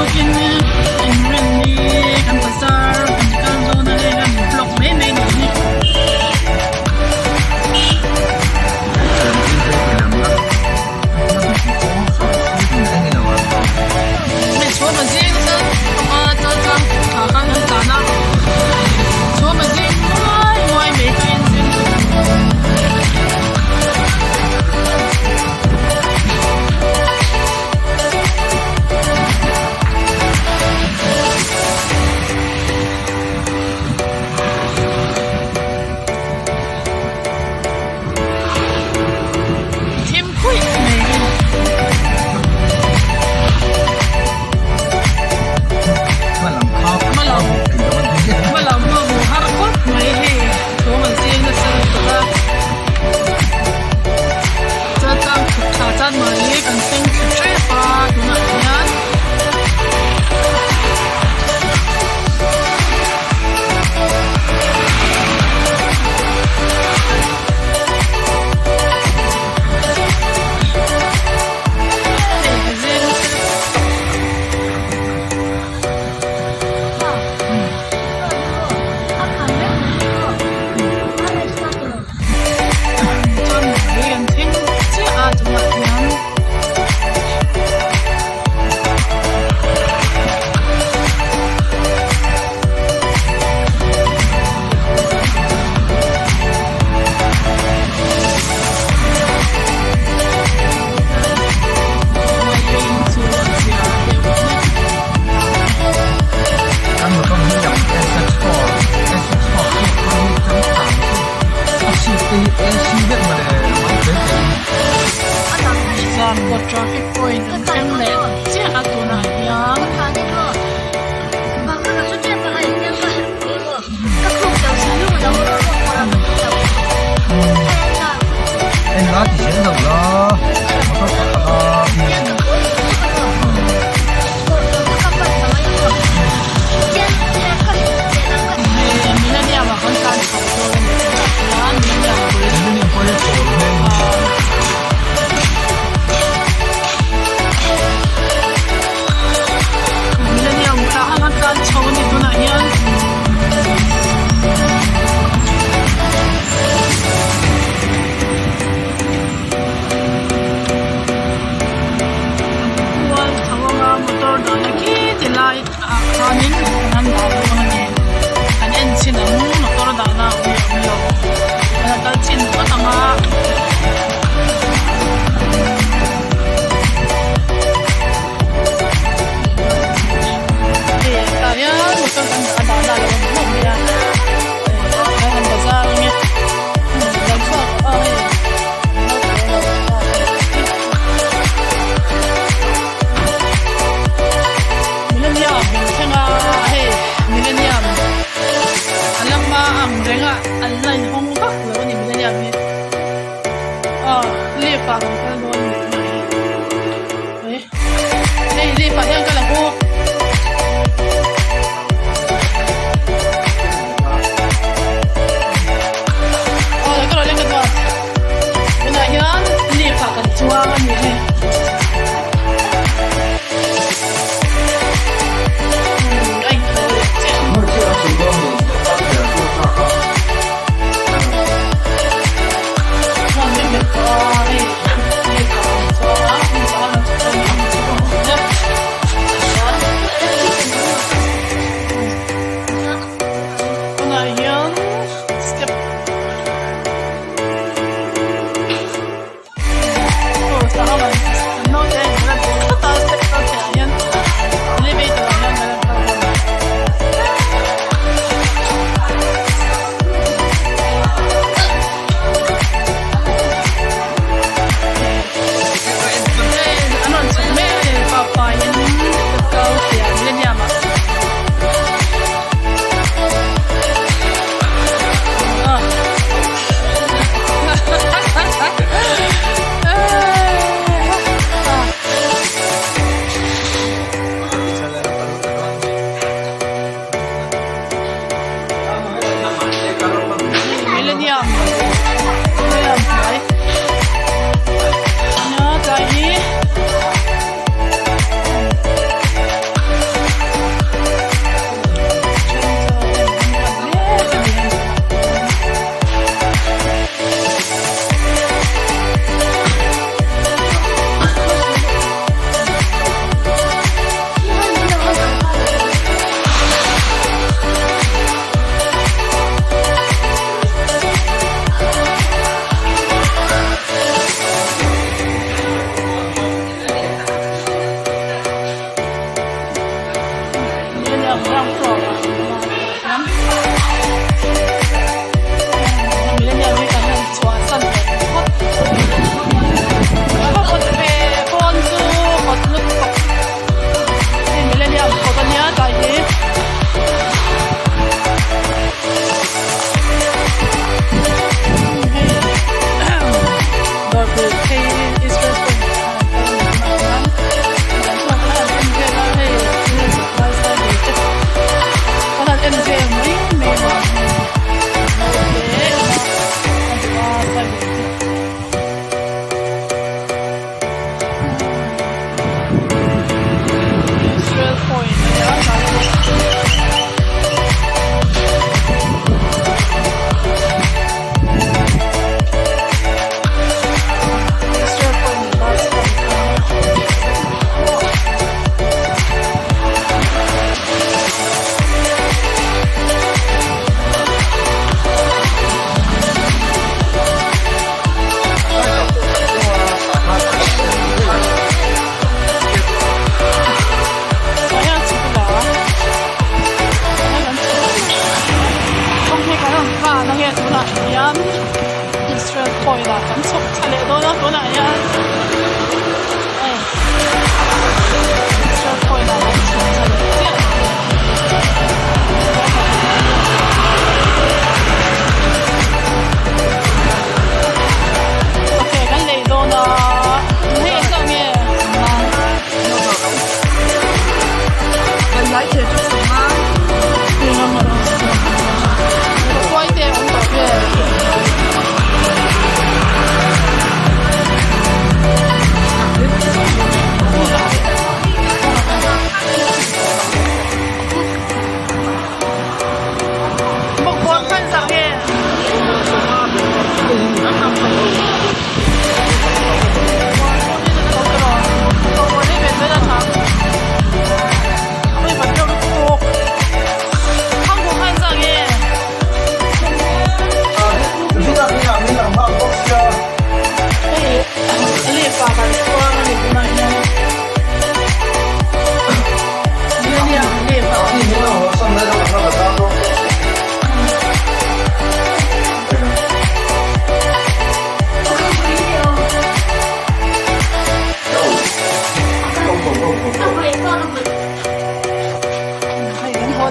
Tukin inrinni kan bazar kan kal dawn a hei kan vlog mai mai nih hi. Hei chhuam a zing nasa a chalchang thla khan kan tlan a chhuam a zing muai muai mai ka en zing chu. Thim khuih mai hmalam a hmu har khawp mai hei thawm an zing nasa lutuk a chuan tlang chhuk thla chuan mahni kan thleng thla tep a tunah hian. Zarkawt traffic point an thleng leh chiah a tunah hian. Hei Millennium ah kan tlan chho dawn a ni tunah hian Millennium bul Millennium tah ang a tlan chho a ni tunah hian. Kual chho anga motor dahna khi ti lai ah khanin an dah dawn a ni an en chhin ang motor dahna a awm leh awm lo a kal chin phawt ang a. Hei tah hian motor kan dah a dahna a lo awm hlauh mai a hei kan bazar ange lo chhuak a hei. Millennium min thleng a hei millennium a la hma ang reng a an la inhawng vak lo a ni millennium hi aw lift ah kan kal dawn a ni tunah hian hei lift ah hian kal ang u. Aw ka rawn leng ka duat tunah hian lift ah kan chuang a ni hei. A inkhawh leh chiah. Hmuan vek vek tawh a hei lift ah kan chuang a lift ah hian kan chhuk dawn a ni.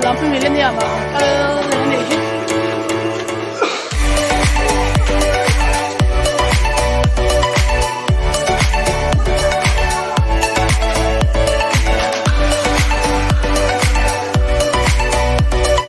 lam hi Millennium ah an kal.